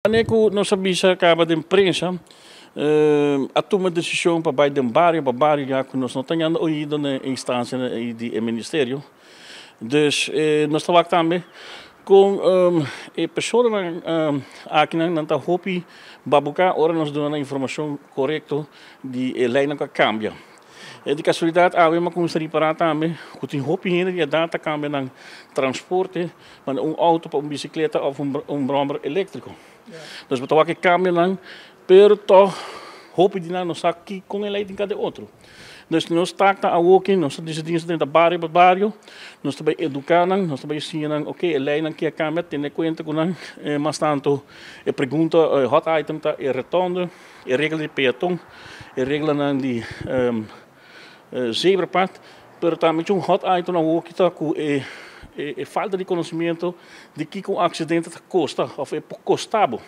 Manera ku nos a bisa kaba den prensa, a tuma desishon pa bai den bario pa bario ya ku nos no ta yanda oido na e instansia di e ministerio. Dus nos ta wak tambe kon e personanan akinan nan ta hopi babuká ora nos duna nan informashon korekto di e leinan ku a kambia. Di kasualidat awe mi a kuminsá ripará tambe ku tin hopi hende di edat ta kambia nan transporte manda un outo pa un bisikleta òf un bròmer eléktriko. Dus bo ta wak e kambionan, pero tòg hopi di nan no sa ki kon e lei tin kada otro. Dus nos tak ta awoki, nos ta disidí nos ta drenta bario pa bario, nos ta bai eduká nan, nos ta bai siña nan oke e leinan ki a kambia, tene kuenta ku nan. Mas tantu e pregunta, e hot item ta e retònde. E regla di peaton, e reglanan di zebrapad, pero tambe un hot item awor ki ta ku e e falta di konosimiento di kiko un aksidente ta kosta òf e por kosta bo.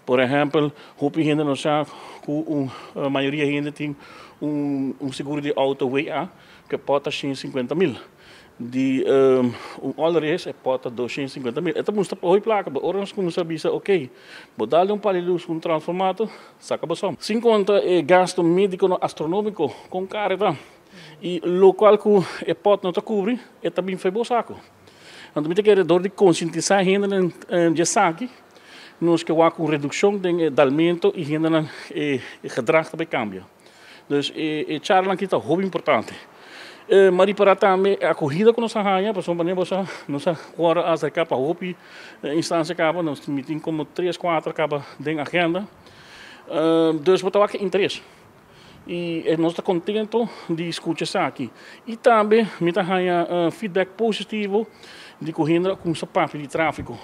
Por ehèmpel, hopi hende no sa ku un mayoria hende tin un seguro di outo WA ku e por ta 150 mil. Di un older e por ta 250 mil. E ta mustra hopi plaka, pero ora nos kuminsá bisa ok, bo dal un par di lus ku un transformator, saka bo som. Sin konta e gasto médiko astronómiko kon kar e ta i lokual ku e pòt no ta kubri, e ta bin for bo sako. Anto mi ta kere dor di konsientisá hendenan di esaki, nos ke wak un redukshon den e dalmento i hendenan e gedrag ta bai kambia. Dus e charla aki ta hopi importante. Ma ripará tambe e akohida ku nos a haña, pasobra manera bo sa, nos a wòrdu aserká pa hopi instansia kaba, nos mi tin komo tres, kuater kaba den agenda. Dus bo ta wak e interes i nos ta kontento di skucha esaki. I tambe mi ta haña feedback positivo di ku hende a kuminsá papia di tráfiko.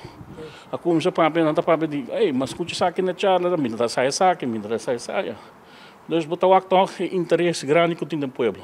A kuminsá papia, nan ta papia di, ey, mi a skucha esaki na e charla, mi ta sa esaki, mi ta sa esaya. Dus bo ta wak tòg e interes grandi ku tin den pueblo.